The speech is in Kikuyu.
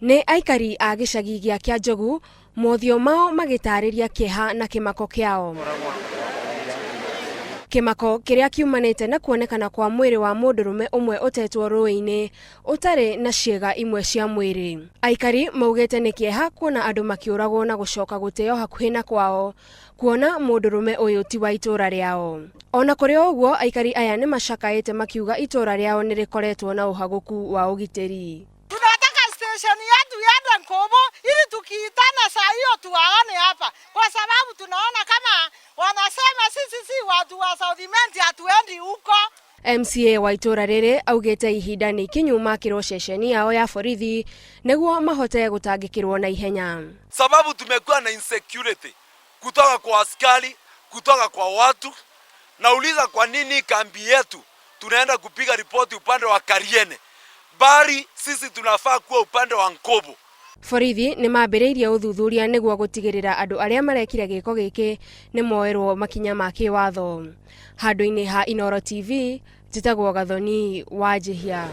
Nĩ aikari a gĩcagi gĩa Kĩanjogu mothiũ mao magĩtarĩria kĩeha na kĩmako kĩao. Kĩmako kĩrĩa kiumanĩte na kuonekana kwa mwĩrĩ wa mũndũrũme ũmwe ũtetwo rũĩ-inĩ ũtarĩ na ciĩga imwe cia mwĩrĩ. Aikari maugĩte nĩ kĩeha kuona andũ makĩũragwo na gũcoka gũteo hakuhĩ na kwao kuona mũndũrũme ũyũ ti wa itũra rĩao. Ona kũrĩ o ũguo, aikari aya nĩ macakaĩte makiuga itũra rĩao nĩ rĩkoretwo na ũhagũku wa ũgitĩri. Tunataka station yetu iende Nkubu ili tukiitana saa hiyo tuwaone hapa, kwa sababu tunaona kama wanasema sisi si watu wa South Imenti, hatuendi huko. MCA wa itũra rĩrĩ augĩte ihinda nĩ ikinyu makĩrwo ceceni yao ya borithi nĩguo mahote gũtangĩkĩrwo na ihenya. Sababu tumekuwa na insecurity kutoka kwa askari, kutoka kwa watu. Nauliza, kwa nini kambi yetu tunaenda kupiga ripoti upande wa Kariene, bali sisi tunafaa kuwa upande wa Nkubu? Borithi nĩ mambĩrĩirie ũthuthuria nĩguo gũtigĩrĩra andũ arĩa marekire gĩko gĩkĩ nĩ moerwo makinya ma kĩwatho. Handũ-inĩ ha Inooro TV, njĩtagwo Gathoni Wanjihia.